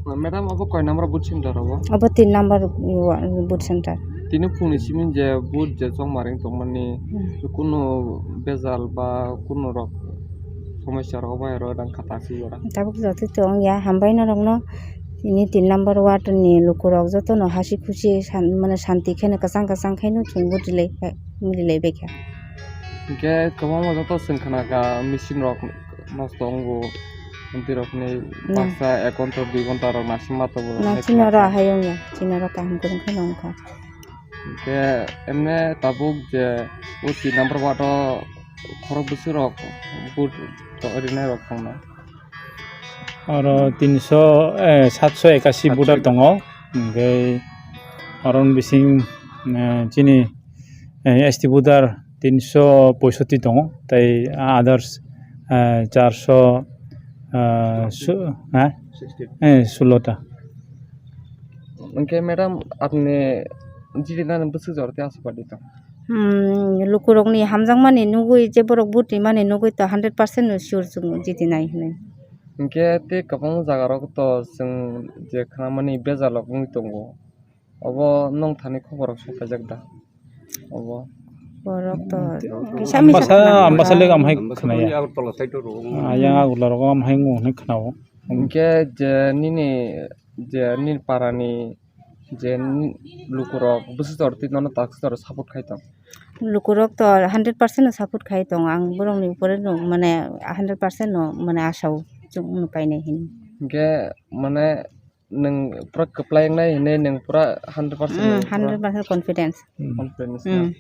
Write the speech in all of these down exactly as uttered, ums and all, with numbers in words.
Madam, abo koi number booth center abo? Abo tin number wa-, booth center. Tini phungni simi je booth je chongmaring tongmani, hmm, kunu bejal ba kunu rok somosya rok bai rok dang kha ta si jora. Tabuk joto tong ya, hambai norokno tini tin number ward ni lukurok jotono hasi khusi san-, mane santi kheno kwchang kwchang khaino chwng booth rilai, rilai baikha. Hingke kwbangma joto chwng khna kha machine rok nosto wngo, tei rok ni baksa ek ghonta dui ghonta rok naising ma tongo. Na, chini oro ahai wngya, chini oro kaham kwrwng kheno wngkha. Hingke emne tabuk je o tin number ward o khorok bwswk rok vote rinai rok thangna. Oro tinso, eh, satso ekasi voter tongo. Hingke oro bising, eh, chini, eh, S T voter tinso poisotti tongo, tei others, eh, charso, eh, su-, ha? Eh, sullo ta. Hingke madam, apni jiti nani bwswk jora tei aswk party tong? Hmm, lukurokni hamjakmani nugui, je borok vote rimani nugui to hundred percent no sure chwng jitinai hinui. Hingke tei kwbang jaga rok to chwng je khnamani bejal rok wngwi tongo. Obo nwng thani khobor rok sopaijak da? Obo. Borok to kisa misa Ambasa, khna ambasa lega amhai khnaya. Ah, yang Agartala rogo amhai ngu hwnwi khnao. Hingke je nini, je nini parani je ni-, lukurok bwswk jora twi nono takswk jora support khai tong? Lukurok to hundred percent no support khai tong. Ang borokni upore no mane hundred percent no mane asao chwng no painai hinwi. Hingke mane nwng pura kwplai wngnai hinwi nwng pura hundred percent Mm, nwng pura hundred percent confidence. Confidence Mm. na?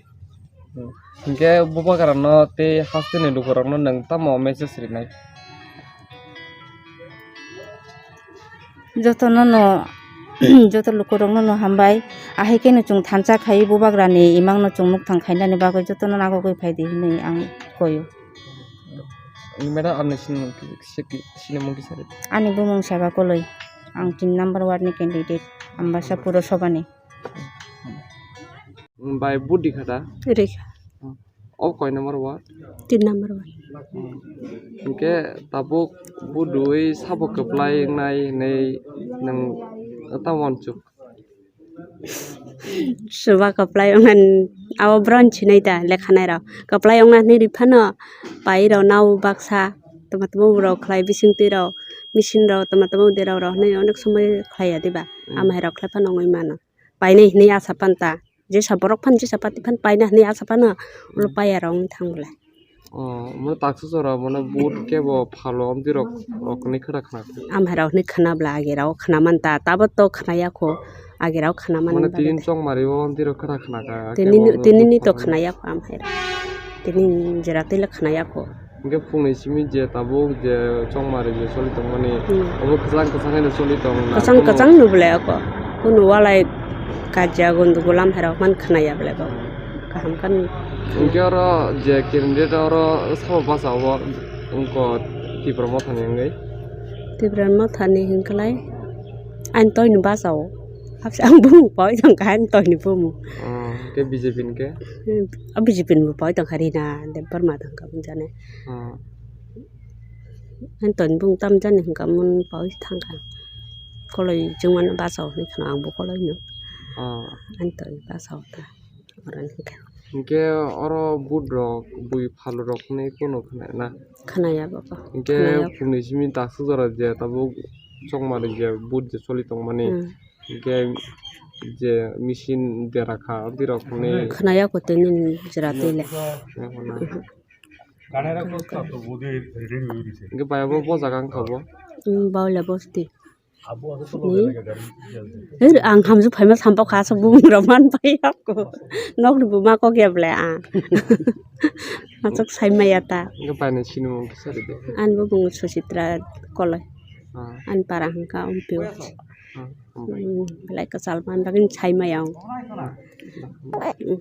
Mm. Hingke bubagrano tei hasteni lukurokno nwng tamo message rinai? Jotono no, joto lukurokno no hambai. Ahai kheno chwng thansa khai bubagrani imangno chwng mukthang khainani bagwi jotono nagogwi phaidi hinwi ang koyo. Madam, apni sinimung ki-, siki-, sinimung kisa ri? Ani bumung Seba Koloi. Ang tin number ward ni candidate, Ambasa Purosabha ni. Bai budi khata? Rikha. O koi number ward? Tin number ward. Hingke tabuk budui sabo kwplai wngnai hinwi nwng ta wansuk? Chuba kwplai wngnani abo bwrwni sinai da lekhanai rok. Kwplai wngna hinwi rw phano pai rok nao baksa tama tama rok khlai bising twi rok machine rok tama tama de rok rok hinwi onek somoi khlai ya diba? Mm. Amhai rok khlai phano wngwi mano. Painai hinwi asa phan ta. Jesa borok phan jesa pati phan paina hinwi asa phano ulo paiya rok wngwi thang bwle. Oh, mo taksa jora bono vote kebo phalo amtwi rok, rok hwnwi khwra khna. Amhai rok hwnwi khna bwle age rok khna man ta, tabo to khna ya kho, age rok khna man. Mane ba tini de. Chongmari o amtwi rok khwra khna kha, tini kebo ni, tini ni to khna ya kho amhai rok. Tini jera twi le khna ya kho. Hingke phungni simi je tabuk je chongmari je choli tongmani, hmm, obo kwchang kwchang haino choli tong na? Kwchang kwchang no bwle oko. Kunu walai kajia gondogol amhai rok man khna ya bwle bo. Kaham khan. Hingke oro je candidate oro sabo basa obo wngkha Tipra Mothani wngwi. Tipra Mothani hwnkhlai ani toini basa o. Hapsa ang bumung paui tongkha ani toini bumung. Oh, hingke B J P ni khe? Hmm, o B J P ni bo paui tongkha Rina Debbarma tongkha bung jani. Oh. Ani toini bumung tam jani hwnkha mun paui thangkha. Koloi chwngmano basa o hwnwi khna ang bo koloi no. Oh. Ani toini basa o ta. Oro hwnkha. Hingke oro vote rok bui phalrok hwnwi kunu khna na? Khna ya baba. Hingke khna ya. Phungni simi taksa jora je tabuk chongmari je vote je choli tongmani. Hmm. Hingke je machine dera kha, abirok hwnwi. Khna ya koto nini jora twi le. Khna ya kono. Hingke bai bo, bo jaga wngkha bo? Hmm, Baula bosti. Ni? Hei, ang hamju phaima sampok kha, aswk bumung rok man pai ako. Nokni buma kok ya ble ang. Aswk sai maya ta. Hingke bai ni sinimung kisa ride. Ani bumung Susitra Koloi. Ah. Ani para hwnkha Ompio. Ah, hambai. Hmm, belai kwchal man bagwi sai maya ang. Ah. Hmm.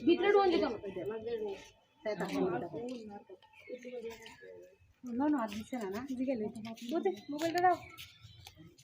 ভিতরে ঢুকন দিতাম। No, no, আর দিচ্ছে না, না? জিগেলে। ওতে মোবাইলটা দাও।